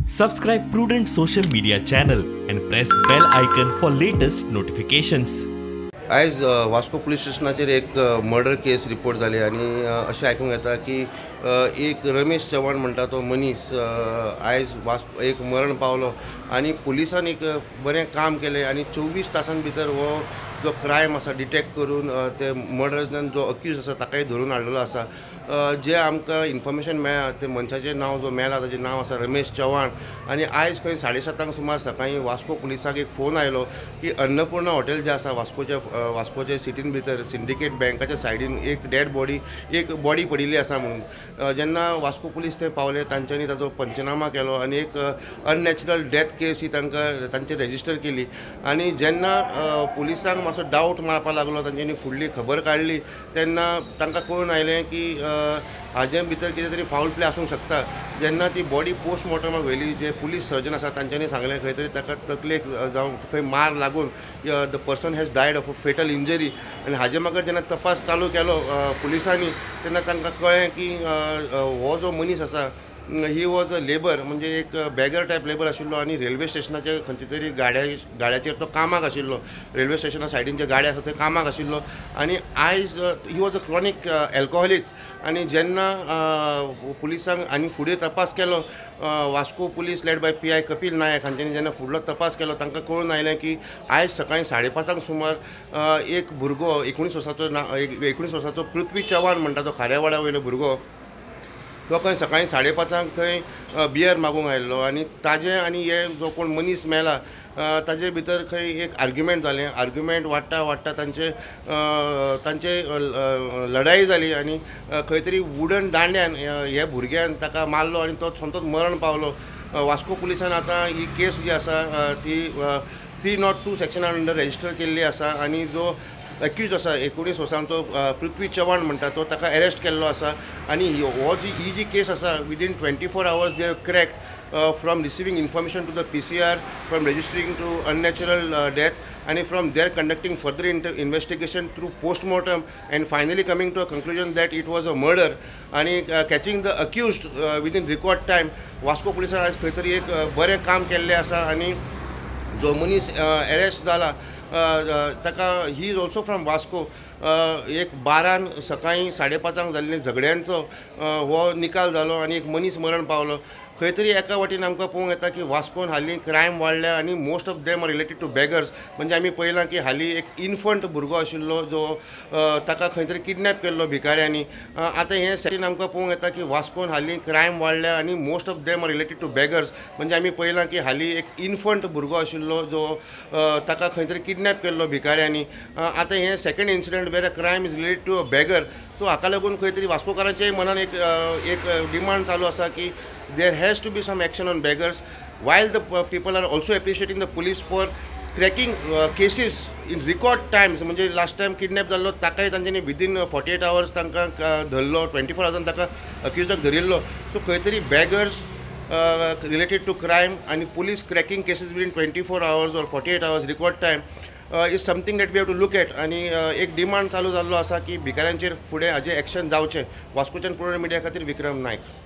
Subscribe Prudent social media channel and press bell icon for latest notifications. आयज Vasco police स्टेशनाचेर एक murder केस report जाली आनी अशें आयकूंक येता की एक रमेश चव्हाण म्हणटा तो मनीस आयज वास्को एक मरण पावलो आनी पुलिसान एक बरें काम केलें आनी 24 तासां भितर हो जो क्रायम आसा डिटेक्ट करून ते मर्डरान जो अक्यूज आसा ताकाय धरून हाडलेलो आसा. जे आमकां इन्फॉर्मेशन मेळ्ळां ते मनशाचें नांव जो मेला ताजें नांव आसा रमेश चव्हाण आनी आयज खंय 7:30 सुमार सकाळीं वास्को पुलिसाक एक फोन आयलो की अन्नपूर्णा हॉटेल जें आसा वास्कोच्या सिटीन भितर सिंडिकेट बँकाच्या सायडीन एक डेड बॉडी एक बॉडी पडिल्ली आसा म्हणून. जेन्ना वास्को पुलीस थंय पावले तांच्यांनी ताजो पंचनामा केलो आनी एक अननॅचरल डेथ केस ही तांकां तांचे रेजिस्टर केली आनी जेन्ना पुलिसांक मातसो डावट मारपाक लागलो तांच्यांनी फुडली खबर काडली तेन्ना तांकां कळून आयलें की हाजे भितर कितें तरी फावल प्ले आसूंक शकता. जेन्ना ती बॉडी पोस्टमॉर्टमाक व्हेली जे पुलीस सर्जन आसा तांच्यांनी सांगलें खंय तरी ताका तकलेक जावं खंय मार लागून the person has died of a fatal injury. आनी हाजे मागीर जेन्ना तपास चालू केलो पुलिसांनी तेन्ना तांकां कळ्ळें की हो जो मनीस आसा he was a labour म्हणजे एक बेगर टायप लेबर आशिल्लो आनी रेल्वे स्टेशनाचे खंयचे तरी गाड्याचेर तो कामाक आशिल्लो. रेल्वे स्टेशना सायडीन जे गाडी आसा थंय कामाक आशिल्लो आनी आयज he was a chronic alcoholic. आनी जेन्ना पुलिसांक आनी फुडें तपास केलो Vasco police led by PI Kapil Naik हांच्यांनी जेन्ना फुडलो तपास केलो तांकां कळून आयलें की आयज सकाळीं 5:30 सुमार एक भुरगो 19 वर्साचो 19 वर्साचो पृथ्वी चव्हाण म्हणटा तो खाऱ्यावाड्या वयलो भुरगो तो खंय सकाळीं 5:30 थंय बियर मागूंक आयिल्लो आनी ताजें आनी हे जो कोण मनीस मेला ताजे भितर खंय एक आर्ग्युमेंट जालें. आर्ग्युमेंट वाडटा वाडटा तांचे तांचे लढाई जाली आनी खंय तरी वुडन दांड्यान हे भुरग्यान ताका मारलो आनी तो सोमतोच मरण पावलो. वास्को पुलिसान आतां ही केस जी आसा ती 302 सेक्शना अंडर रेजिस्टर केल्ली आसा आनी जो एक्यूज आसा 19 वर्सांचो पृथ्वी चव्हाण म्हणटा तो ताका अरेस्ट केल्लो आसा आनी हो जी ही जी केस आसा within 24 hours they crack from receiving information to the PCR, from registering to unnatural death आनी from there conducting further investigation through postmortem and finally coming to a conclusion that it was a murder आनी catching the accused within record time. Vasco पुलिसान आयज खंय तरी एक बरें काम केल्लें आसा आनी जो मनीस अरेस्ट जाला ताका he is also from Vasco. एक बारान सकाळीं 5:30 जाल्ले झगड्यांचो हो निकाल जालो आनी एक मनीस मरण पावलो. खंय तरी एका वाटेन आमकां पळोवंक येता की वास्कोन हालीं क्रायम वाडल्या आनी most of them are related to beggars. म्हणजे आमी पळयलां की हालीं एक इन्फंट भुरगो आशिल्लो जो ताका खंय तरी किडनॅप केल्लो भिकाऱ्यांनी. आतां हें सायडीन आमकां पळोवंक येता की वास्कोन हालीं क्रायम वाडल्या आनी most of them are related to beggars. म्हणजे आमी पळयलां की हालीं एक इन्फंट भुरगो आशिल्लो जो ताका खंय तरी किडनॅप केल्लो भिकाऱ्यांनी. आतां हें second incident where a crime is related to a beggar. So हाका लागून खंय तरी वास्कोकारांच्याय मनान एक एक डिमांड चालू आसा की there has to be some action on beggars, while the people are also appreciating the police for cracking cases in record times. म्हणजे लास्ट टायम किडनॅप जाल्लो ताकाय तांच्यांनी विदीन 48 आवर्स तांकां धरलो, 24 आवर्सान ताका अक्युजाक धरिल्लो. सो खंय तरी बेगर्स रिलेटेड टू क्रायम आनी police cracking cases within 24 hours or 48 hours record time is something that we have to look at. आनी एक डिमांड चालू जाल्लो आसा की भिकाऱ्यांचेर फुडें हाजें एक्शन जावचें. वास्कोच्यान प्रुडंट मिडिया खातीर विक्रम नायक.